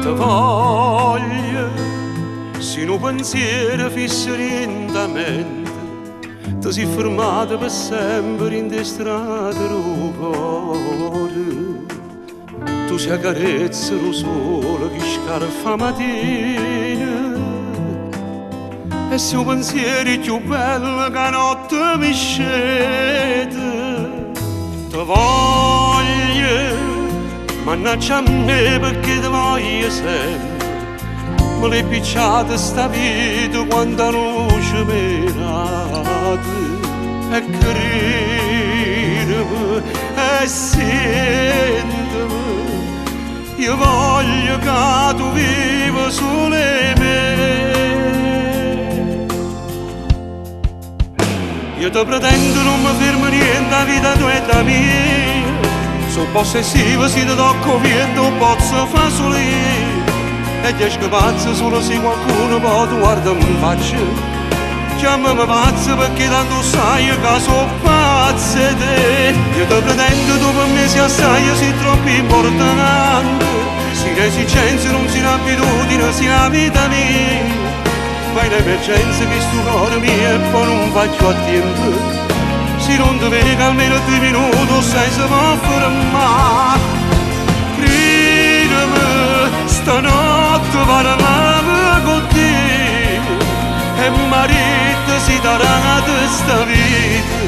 Te voglio, si nu pensiero fisso dint' 'a mente, te si fermata pe' sempe dint' 'e strade d' 'o core. Tu si 'a carezza d' 'o sole che scarfa 'a matina e si 'o pensiero cchiù bello che 'a notte mi sceta. Te voglio, mannaggia a me perché te voglio sempre, me l'hai picciata sta vita quanta luce m'hai dato e credimi e sientimi, io voglio che tu vivi solo 'e me. Io te pretendo non mi fermo niente, 'a vita tua è da mia. So' possessivo si te tocco 'o viento, 'o pozzo fa solo io. E jesco pazzo solo se qualcuno poi ti guarda in faccia. Chiamami pazzo perché tanto sai che so pazzo 'e te. Io te pretendo, tu per me sei assai, sei troppo importante. Si l'esigenza non si l'abitudine, si la vita mia. Ma in emergenza che sto cuore mio e poi non fa più a tempo. Se non ti vedo almeno 2 minuti senza può fermare. Credimi, stanotte parlavo con te e marito si darà sta vita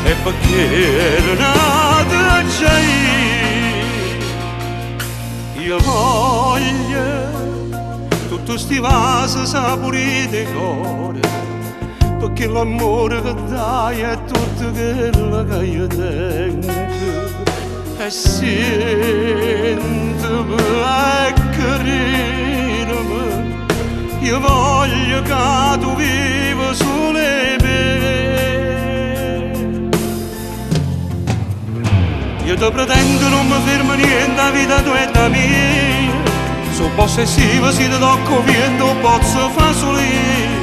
e perché ero nato già io voglio tutti sti vasi saporiti 'e core perché l'amore che dai è tutto quello che io tengo e sientimi e credimi io voglio che tu vivi solo 'e me. Io te pretendo non mi fermo niente, la vita tua è da mia. So possessivo si te tocco 'o viento, posso fa solo io.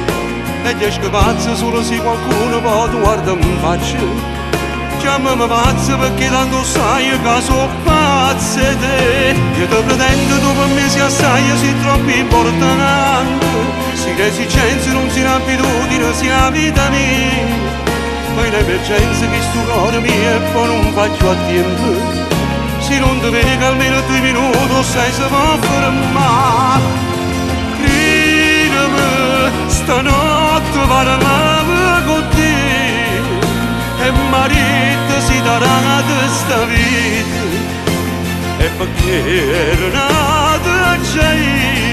E jesco pazzo solo se qualcuno poi ti guarda in faccia. Chiamami pazzo perché tanto sai che so pazzo 'e te. Io te pretendo, tu per me sei assai, sei troppo importante. Si l'esigenza non si l'abitudine, si la vita mia. Ma in emergenza che sto cuore mio e poi non fa più a tempo. Se non ti vedo almeno 2 minuti senza può fermare. Credimi, stanotte parlavo con te e marito si darà sta vita e perché ero nato già io.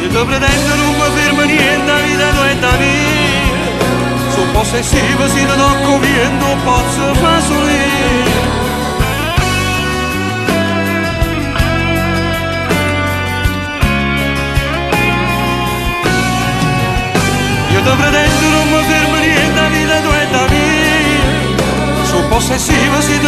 Io ti pretendo non mi fermo niente, la vita tua è da mia. So possessivo si te tocco viento, posso fa solo io. Io ti pretendo non mi fermo niente, la vita tua è da mia. So possessivo si